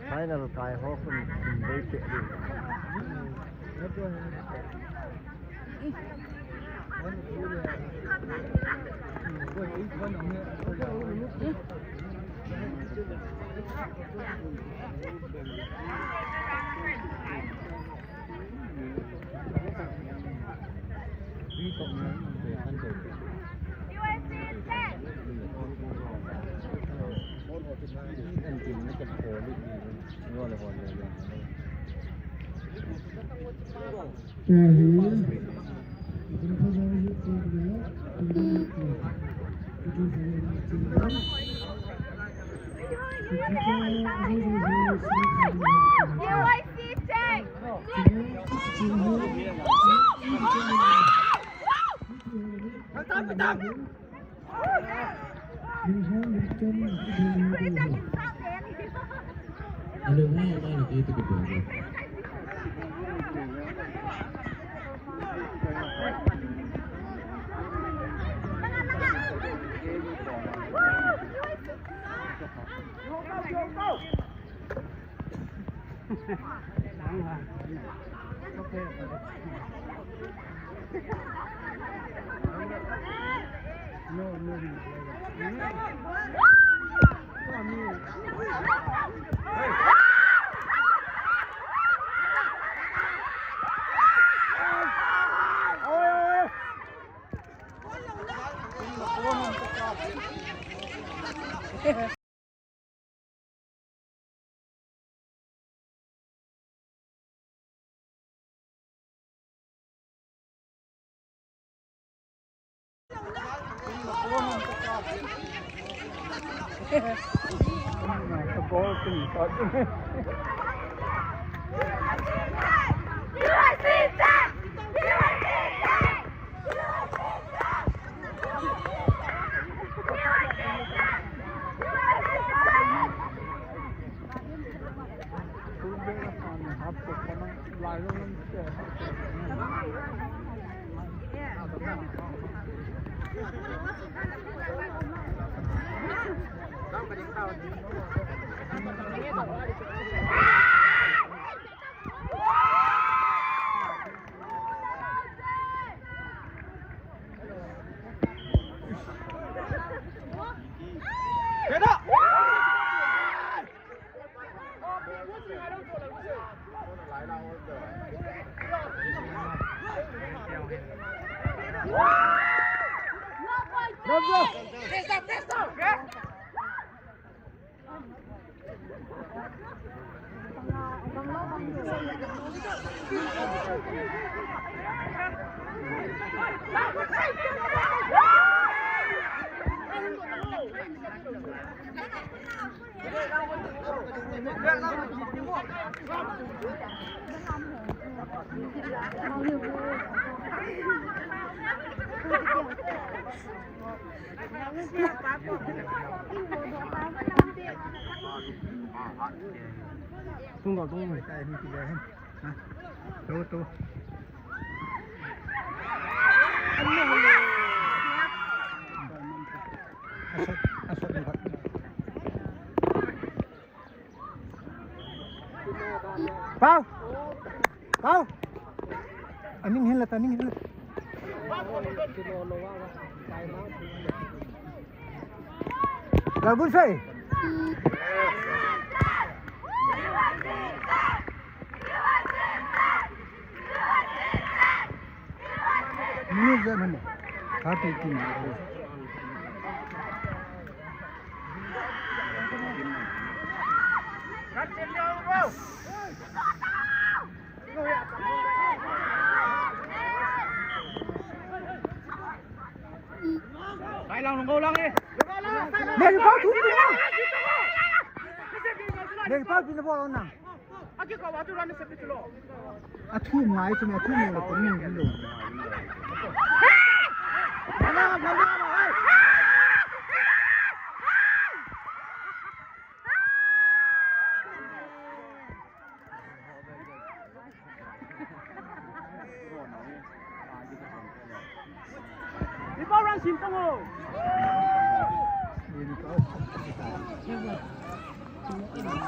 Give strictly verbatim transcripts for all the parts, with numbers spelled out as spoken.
Final kai ho khun, khun bei te di. Tung kau tung mai tai ni ti le hen. Ha. Tu tu. Asot, asot ni khat. Pau! Pau! Aning hin la ta, aning hin la. Gabun sei. Minute jan hamo. Thirty eighteen. Kai lang, long go lang eh. Neipa thu ni lang. Neipa thu ni bol lang. Aki ka wa tu ran se pitu lo. Athu ngai chu, athu ngai lo ko ni lo.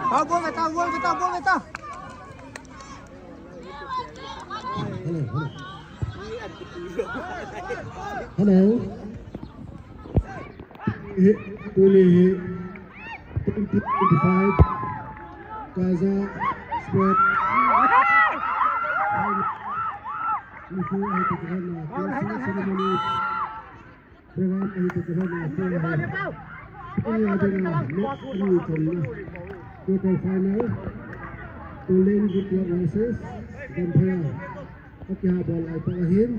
Tao bol ve, tao bol ve, tao bol ve, tao. Hello, hello. Hello. Eh, tuni hi twenty twenty-five Gaza Sport. Ni hi ahi toh kihona closing ceremony program ahi toh kihona. Tuni a dinga match ni chomna quarter final. Toleng Good Luck versus Gamphaia. Akiha bol lai tah ahin.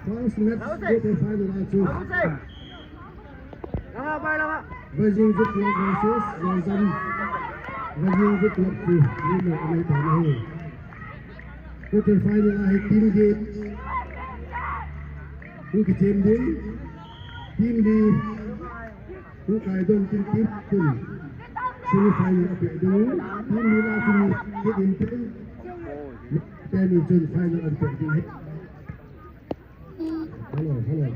First match quarter final a chu Vajing Good Luck versus Vajing. Vajing Good Luck chu ni lo anei ta ahi. Quarter final a hi team gate hung kichem ding. Team li hung kai don tin team tin semi final a pe ding. Team li la chu ni hit in tin. Teni chun final an pe ding ahi. Hello, hello.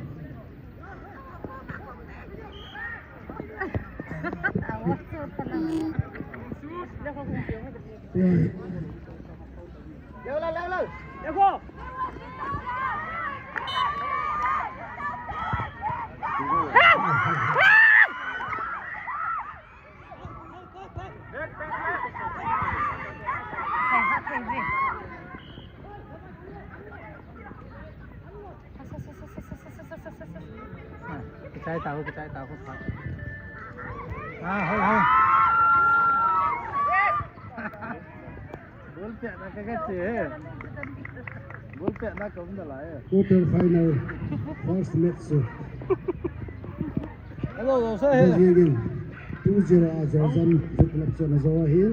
Right. Leo la, leo la. Leo go. Kichai tau, kichai tau, kichai. Ah, hoi, hoi. Ball pehna ka, ka che. Ball pehna ka um nalai. Quarter final, first match chu. Hello, hello, sir. Vajing in two zero a Jordan Youth Club chun ajo ahin.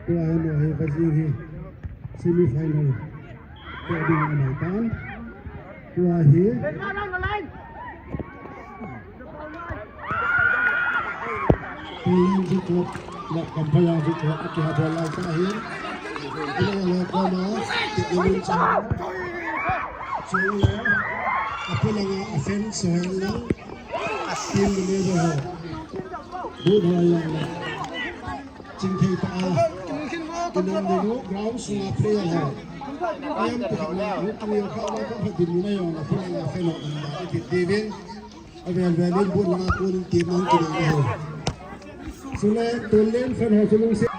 Tua hi mo hi Vajing hi semi final te ding a mai tan. Tua hi Tulen Youth Club le Gamphalang Youth Club akiha bol lai ta ahin. Tua le koma, ti ilun cha. Chule, apulanga a fan sohel lang. Team manager ho. Boot ho jong le. Chingthei tah a. Kinam ding u ground sunga player ho. Ayam tu khat na, hu tu yo kha wa kha din mu na jong le, apulanga fan ho. Iti David. Avel vel in boot langa kon in team nang kidei ho. Chule, Tulen fan ho chu lungset.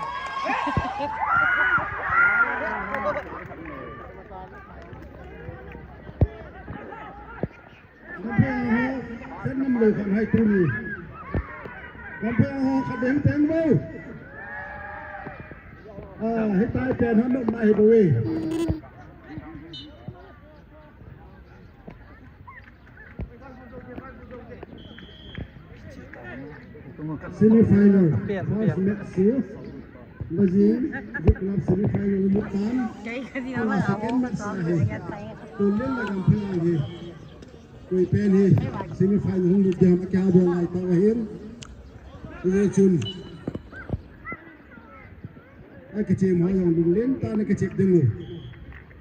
Gamphalang ho, fan nam lou khat hai tuni. Gamphalang ho, khat ding teng bou. Ah, hitai pen han nom na hi bou e. Semi final, first match chu Vajing Youth Club semi final mu tan. Tua second match na hi Tulen le Gamphalang hi. Koi pen hi semi final hung lut ding ham, akiha bol lai tau ahin. Hijeh chun, akichem ho jong lunglen tah in akichem ding u.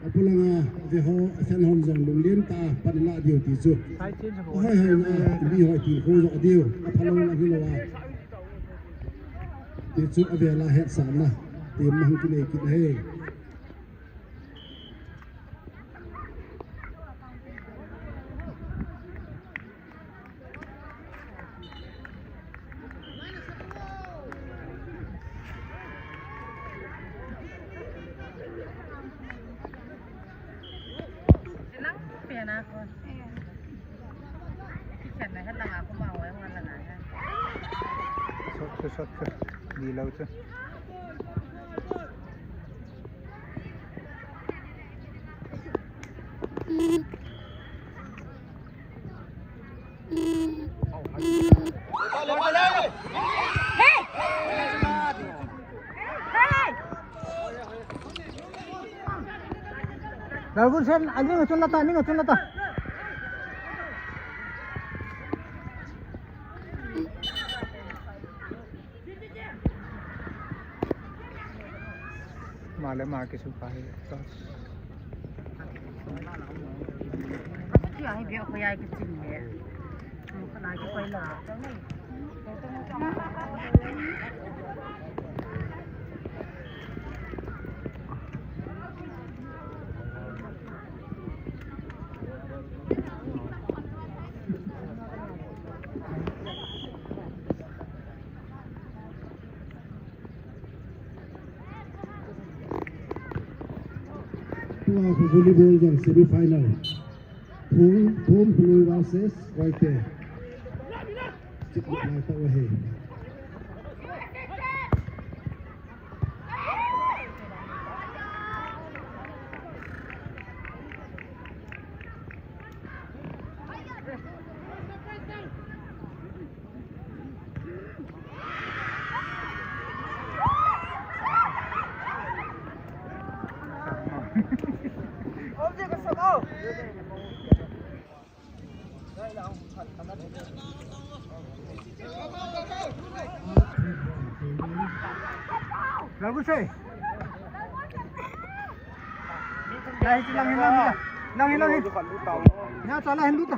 Apulanga ve ho, a fan hon jong lunglen tah a pan ilah diu ti chu. Ahoi hoi na, mi hoi ti kho jo diu. Aphalou na hilou a. Ti chu avel a hetsahna team na hung kinei kit ahi. Shot, shot, shot, shot. Di lau chu. Lalgunsen, aning achun lata, aning achun lata. Male ma kisu pai. Kati ahi bia ko ya ki chin le. Ko na ki koi la. Tua khu volleyball jong semi final. Phung, Phung Phlui versus Waite. Chik lai ta wa he. Lagu sei. Lai, lang hin, lang hin, lang hin. Nya, chala hin, duta.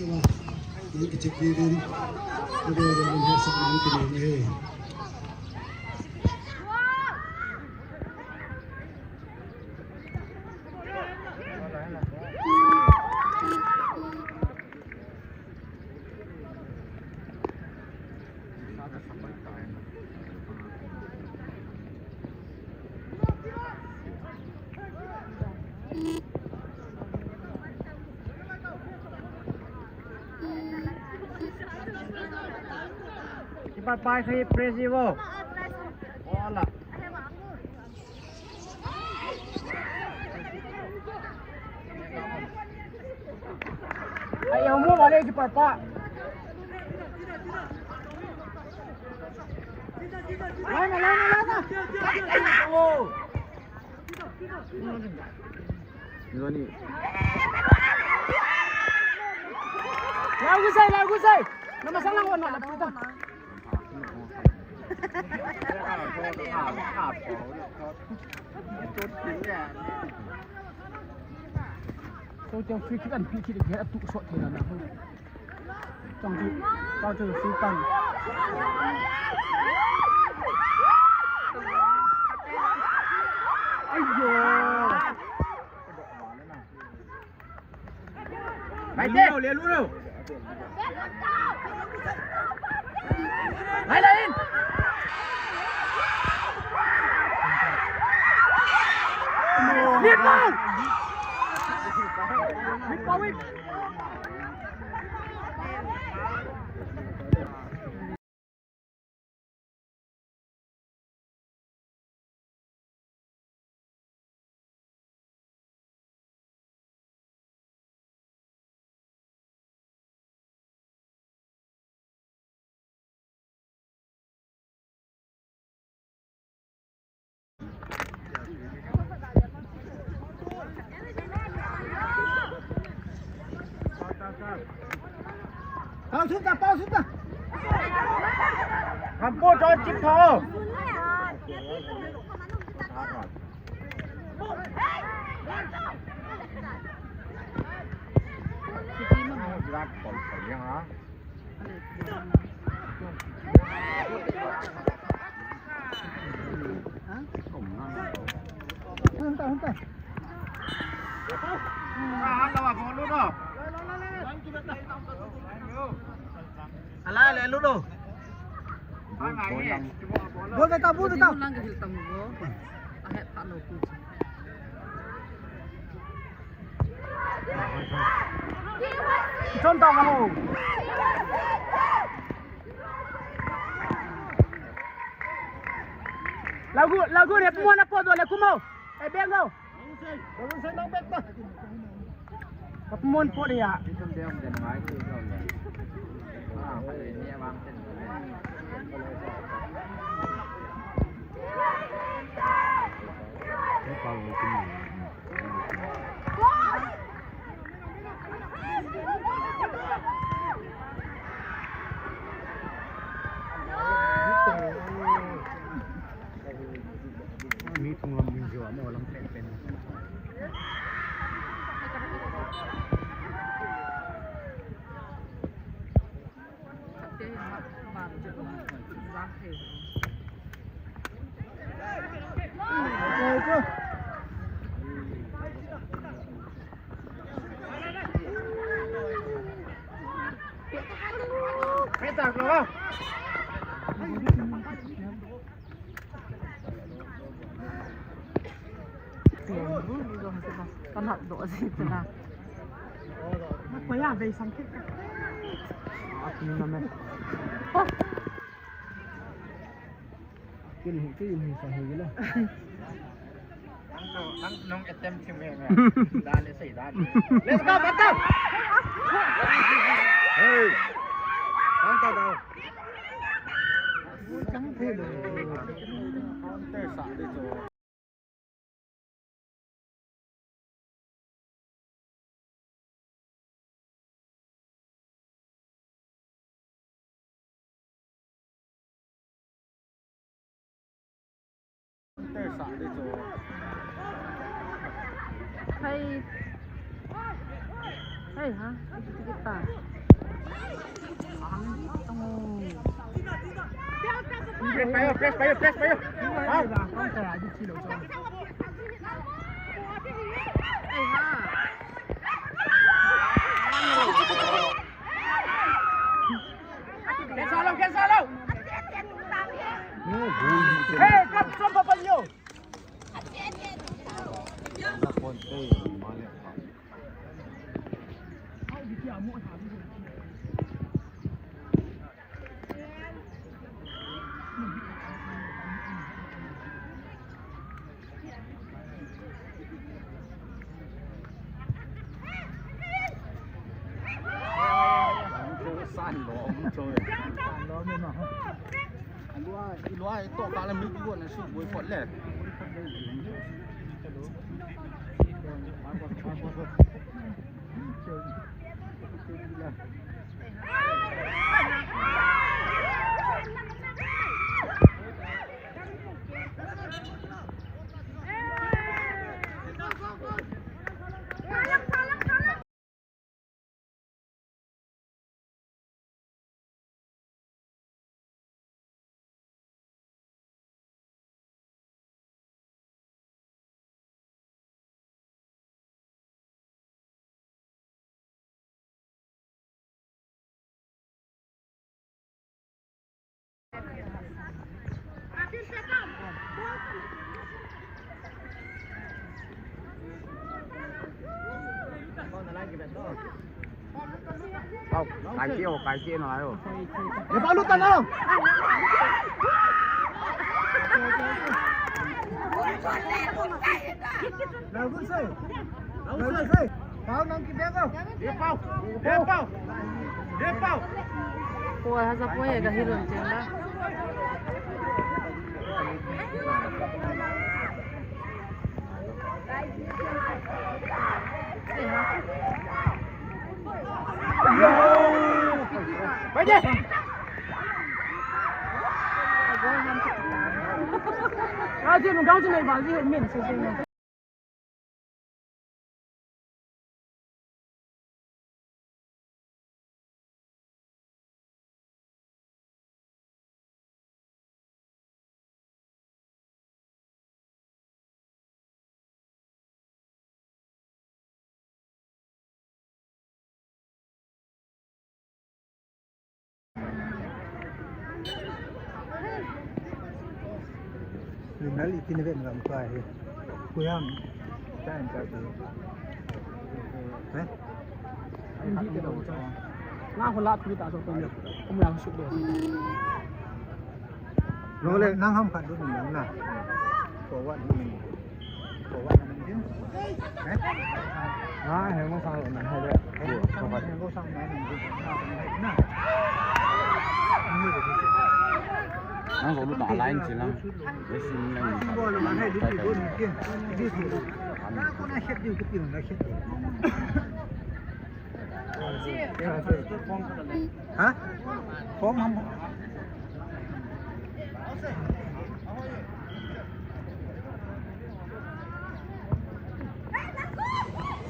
cheh uva, nang kichep diuvin, ka ve ve lam hahsatna nang kinei uve. Keeper pai khai press ivo. Wala. Ai, amo wale keeper pa. Lana, lana, lana. Oh. Ni. Lau gusai, lau gusai. Nama salang wana, lau gusai. Chuteng free kick an pe kit leh atu sot thei na na. Chuteng chu, chuteng chu free pan. Aiyo. Mai te. Le lu, le lu. Mai le in. Ni pau. Ni pau in. Pau sut ta, pau sut ta. Hampo chon chip tho. Hun ta, hun ta. Ala le lu do. Bol beta, bol beta. Lang ka hil tam bo. Ahet pha lo ku. Chon ta mo. Lagu, lagu ne pumona po do le kumo. E bengo. Kapumon po dia. Mi thung lam ding jo, mo lam pen pen. Kanat do si tena. Kaya vei sang kit. At ni na me. Kin hu, kin hu sa hu gila. Nang to, nang nung attempt si me me. Dale sei dale. Let's go, Panta! Hey! Panta daw. Chang the lo. Counter sa de to. Hey. Hey, ha? Kita. Press pa yo, press pa yo, press pa yo. Ha? Hey, ha? Ken salo, ken salo. Hey, kap som pa panyo. Lua, lua, to kala mi ko na su boi pot le. Au, kai ke o, kai ke na o. Ye pa lu ta na. Na gun sai. Na gun sai. Pau nang ki bego. Ye pau. Ye pau. Ye pau. Poi ha sa poi ga hiron chen da. Nal itin ve ngam pa he. Kuyang. Time ka tu. Eh? Hindi ka daw. Nga ko lahat kita sa kanya. Kung lang shoot daw. Nole, nang ham khat du nang na. Ko wa ni. Ko wa ni. Eh? Ah, he mo sa na he de. Ko wa ni. Nang ko lu ta line chi lang. Racing lang. Ko na he di ko ni ke. Di ko. Ko na he di ko ni ke. Ha? Form ham.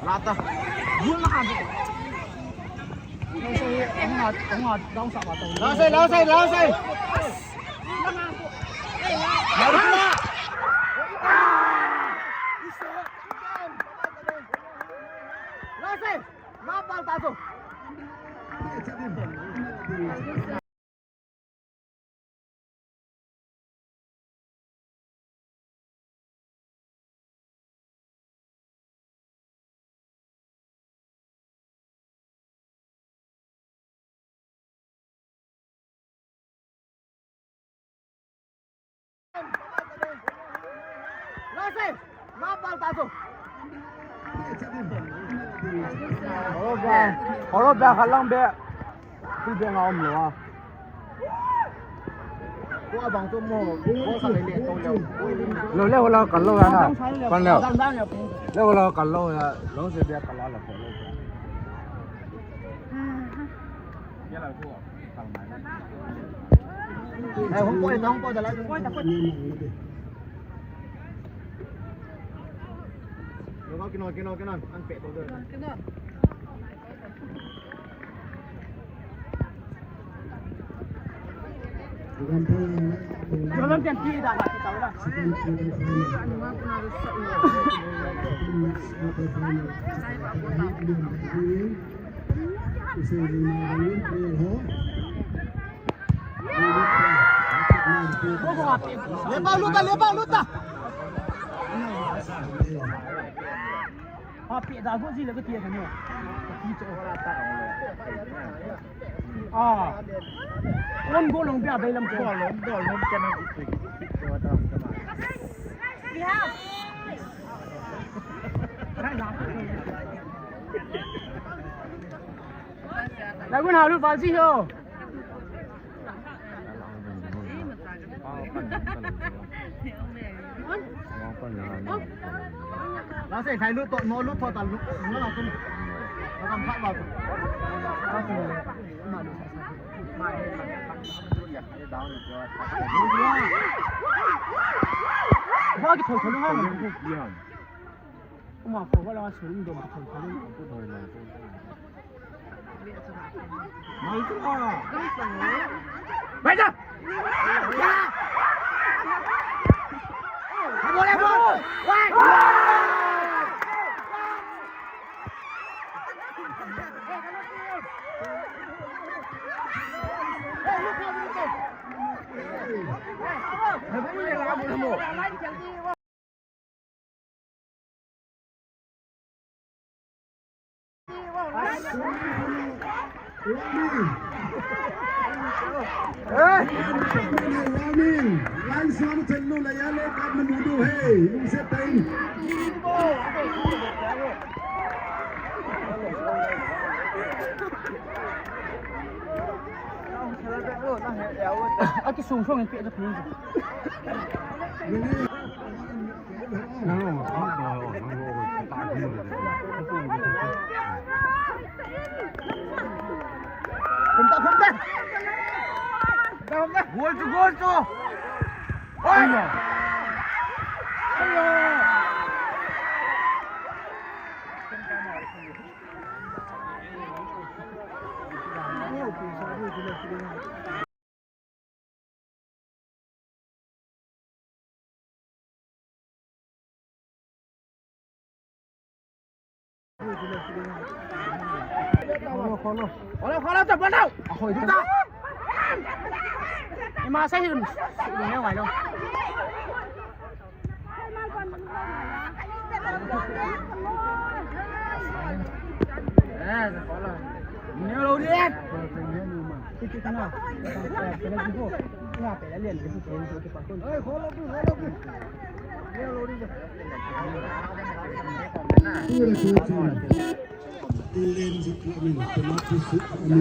Lata. Gol na ka. Lao sai, lao sai, lao sai. Lao sai. Mapal ta tu. Oro ba, oro ba khat lang be. Ti be nga um lou a. Ko abang tu mo, ko sa le le to le. Lou le wala kal lou ya na. Pan le. Le wala kal lou ya. Lou se be kal la ko lou. Ai, hung koi, hung koi da la. Koi da, koi da. Kino, kino, kino, kino. An pe to de. Kino. Lepa luta, lepa luta. Ha, pe da go ji le ka ti ka ni. Ka ti cho. Ah. Kon go long bia bai lam ko. Go long, go long ka na. Lagun halu ba ji ho. Last time, thai lut to, no lut to, ta lut, no lut to. Kam phat ba. Ba ki thoi thoi ha. Kuma ko ba la su rin dom ki thoi thoi. Aki sung sung in pe ta pin. Khum ta, khum ta. Gol chu, gol chu. Oi. Kholo, kholo. Kholo, kholo, ta, kholo. Ahoi, ta. Ima sa hin. Ni ne wai lo.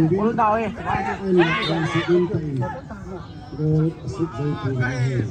Goal down eh. Goal assist jai tu hai.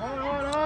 Hello. Hello.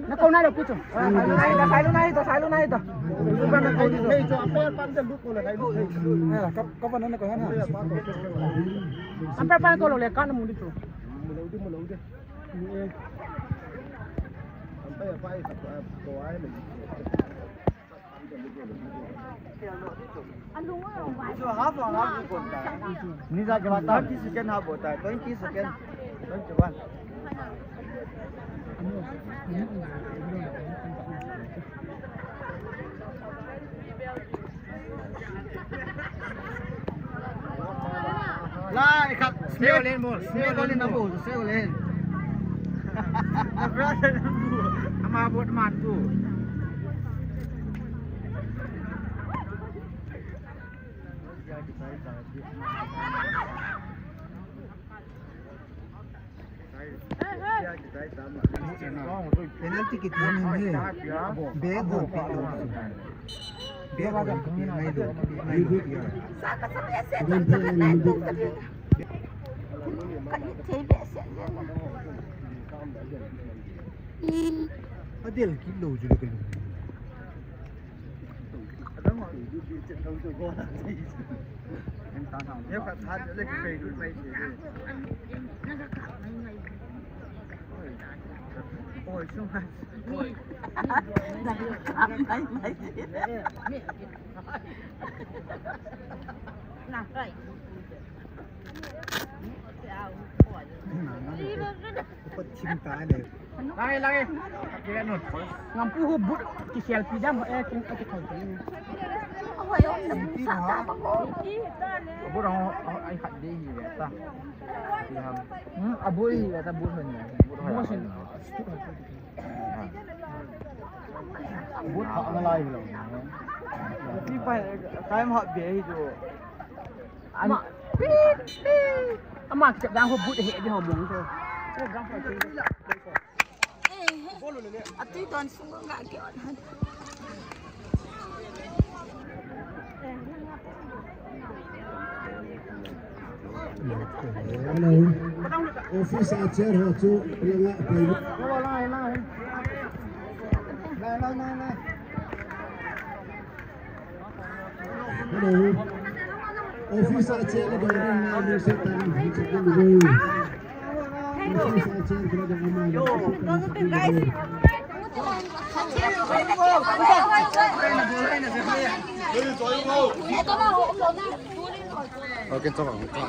Na kau na lo kitu. Na sai lo na hito, sai lo na hito. Kau pa na na kau na. Ampe pa ko lo le kan mu ditu. Ni ja ke ba ta, thirty second half bol ta, twenty second, twenty one. Lai khat. Seo len bol. Seo len na bol. Seo len. Ama bot man tu. Penalty kiti ni he. Be go pe lo. Be go pe ngai lo. Ngai lo. Adel kilo ju lo. Langi, langi. Ngam pu hu but ki selfie dam, eh, kin ka ki thau. Abu rang ho, ho, ai khat dei hi ve ta. Ti ham. Hmm, abu hi ve ta, bu hon. Bu hon. Bu tha na lai lo. Ti pa, time hot be hi jo. Ama, ama kichep dang ho bu he di ho mong to. Atui don sung nga ke on. Hello. Office a chair ho chu langa pai. Hello. Office a chair le dong ding na lu se tan hi se tan ni. Office a chair le dong ma lu se tan ni. Okay, chok ang, chok ang.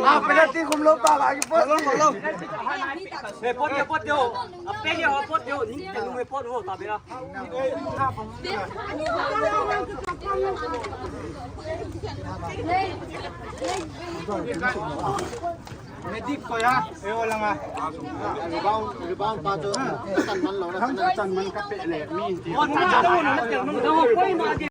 Ah, penalty khum lou ta lai, pot lou, pot lou. Eh, pot dia, pot dia. Ah, pen dia, pot dia. Ni kan lu pot ho ta bela. Medic ko ya, eh, wala nga. Rebound, rebound pa to. Tan man lo na, tan man ka pe le. Mi.